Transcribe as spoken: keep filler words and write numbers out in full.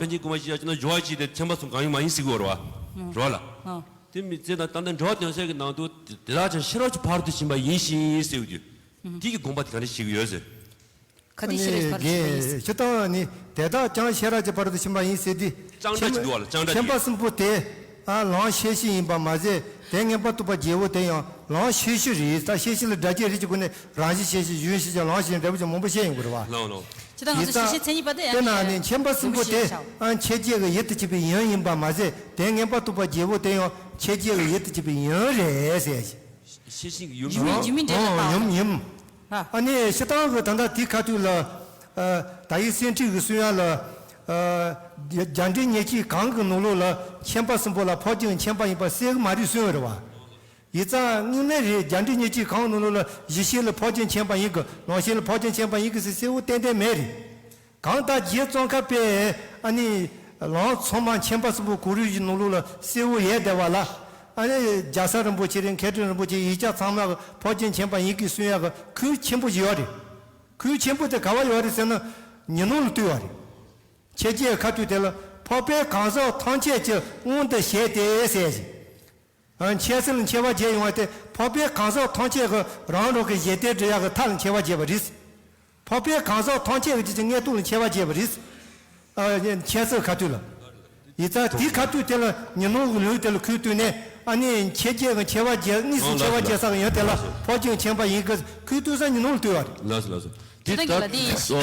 ཐམས་ཅད་སྐུ་མ་ཤི་ཡ་ཅི་ན་འགྲོ་བ་ཅི་དེ་ཁྱད་པར་གསུམ་གང་ཡང་མ་ཡིན་ཟེར་གི་ཡོད་རེད་བ། རེད་བ་ལ། དེ་མི་ཚེ་དང་ད་ལྟ་འགྲོ་བ་དོན་གསལ་གྱི་ནང་དུ་དེ་དག་ཀྱང་ཤེས་རབ་ཀྱི་ཕ་རོལ་ཏུ་ཕྱིན་པ་ཡིན་ཞིང་ཟེར་བ་དུས། དེ་གི་དགོངས་པ་དེ་ག་འདྲ་བྱེད་ཀྱི་ཡོད་ཟེར། ག་དེ་ཤེས་རབ་ཀྱི་ཕ་རོལ་ཏུ་ཕྱིན་པ་ཡིན་ཟེར། སྤྱིར་བཏང་ནི་དེ་དག་ཀྱང་ཤེས་རབ་ཀྱི་ཕ་རོལ་ཏུ་ཕྱིན་པ་ཡིན་ཟེར་དུས། ལྕང་སྒྲ་ཅིག་འདུག་བ་ལ། ལྕང་སྒྲ་ཅིག་ཡོད། ཁྱད་པར་གསུམ་པོ་དེ། ཨ་ལམ་ཤེས་བཞིན་ཡིན་པ་མ་ཟད། དེ་ངེས་པར་རྟོགས་པ་རྒྱལ་པོ་དེ་ཡང་ལམ་ཤེས་བཞིན་རེད། ད་ཤེས་བཞིན་ལ་སྒྲ་སྐྱེས་རིགས་ཀྱི་སྒོ་ནས་རང་བཞིན་ཤེས་བཞིན་གཞན་ཤེས་བཞིན་ལམ་ཤེས་བཞིན་འདྲ་པོ་ཅིག་མང་པོ་བཤད་ཡོང་གི་རེད་བ། ལགས་ལགས། ཅི་ལྟར་ང་ཚོ་ཤེས་བཞིན་མཚན་ཉིད་པ་དེ་ཡང་དེ་ན་ནི་ཁྱད་པར་གསུམ་པོ་དེ། ཨ་མཆེད་བྱེད་ཀྱི་ཡུལ་དུ་བྱེད་པའི་ཡུམ་ཡིན་པ་མ་ཟད། དེ་ངེས་པར་རྟོགས་པ་རྒྱལ་པོ་དེ་ཡང་མཆེད་བྱེད་ཀྱི་ཡུལ་དུ་བྱེད་པའི་ཡུམ་རེད་ཟེར། ཤེས་བཞིན་གྱི་ཡུམ་ཡུམ་ཡིན། ཡུམ་ཡིན་འདྲ་ལ། ཨོ་ཡུམ་ཡིན། ཨ་ནི་སྤྱིར་བཏང་གི་ད་ལྟ་དེའི་ཁ་ཐུག་ལ། ཨ་ད་ཡིག་སེང་ཁྲི་གི་གསུང་ཡ་ལ། ཨ་རྒྱ་འབྲིང་གཉིས་ཀྱི་གང་གི་ནང་ལོགས་ལ་མཁྱེན་པ་གསུམ་པོ་ལ་འཕགས་རྒྱུད་མཁྱེན་པ་ཡིན་པ་གསལ་གི་མ་རེད་གསུང་ཡོད་རེད་བ། ཡིག་ཚང་དངོས་གནས་རེད། རྒྱ་འབྲིང་གཉིས་ཀྱི་གང་ནང་ལོགས་ལ་གཞི་ཤེས་ལ་འཕགས་རྒྱུད་མཁྱེན་པ་ཡིན་གི། ལམ་ཤེས་ལ་འཕགས་རྒྱུད་མཁྱེན་པ་ཡིན་གི་ཟེར་གསལ་བོ་ཏན་ཏན་མེད་རེད། གང་ལྟར་རྗེ་ཙོང་ཁ་པས་ཨ་ནི་ལམ་ཚང་མ་མཁྱེན་པ་གསུམ་པོ་གོ་རིམ་གྱི་ནང་ལོགས་ལ་གསལ་བོ་ཡོད་བསྡད་པ་ལ། ཨ་ནི་རྒྱལ་ཚབ་རིན་པོ་ཆེ་རེད། མཁས་གྲུབ་རིན་པོ་ཆེ་ཡིག་ཆ་ཚང་མ་གི་འཕགས་རྒྱུད་མཁྱེན་པ་ཡིན་གི་གསུང་ཡ་གི་ཁུངས་ཆེན་པོ་ཞིག་ཡོད་རེད། ཁུངས་ཆེན་པོ་དེ་ག་བ་ཡོད་རེད་ཟེར་ན། ཉོན་མོངས་ལ་ལྟོས་པ་རེད། མཆེད་བྱེད་ཁ་ཐུག་དེ་ལ་འཕགས་པའི་གང་ཟག་ཐམས་ཅད་ཀྱི་དབང་དུ་བྱས་ཏེ་ཟེར་ཞིང་། ཨ་མཆེད་ཚུལ་ལ་མཆེད་པ་བྱས་ཡོང་བ་དེ་འཕགས་པའི་གང་ཟག་ཐམས་ཅད་ཀྱི་རང་རང་གི་བཞེད་དོན་སྒྲུབ་ཡག་གི་ཐབས་ལ་མཆེད་པ་བྱས་པ་རེད། འཕགས་པའི་གང་ཟག་ཐམས་ཅད་ཀྱི་རྒྱུད་ཀྱི་དངོས་སྟོབས་ལ་མཆེད་པ་བྱས་པ་རེད། ཨ་མཆེད་ཚུལ་ཁ་ཐུག་ལ། ཡིག་ཚང་དེའི་ཁ་ཐུག་དེ་ལ་ཉོན་མོངས་ཀྱི་ལུས་དེ་ལ་ཁུངས་གཏུགས་ནས། ཨ་ནི་མཆེད་བྱེད་ཀྱི་མཆེད་པ་བྱས། དངོས་སུ་མཆེད་པ་བྱས་ས་གི་ཡོན་དེ་ལ་འཕགས་རྒྱུད་མཁྱེན་པ་ཡིན་གི་ཁུངས་གཏུགས་ས་ཉོན་མོངས་ལ་ལྟོས་པ་རེད། ལགས་སོ་ལགས་སོ། དེ་ལྟར་གྱི་ལ་དེ། སོ།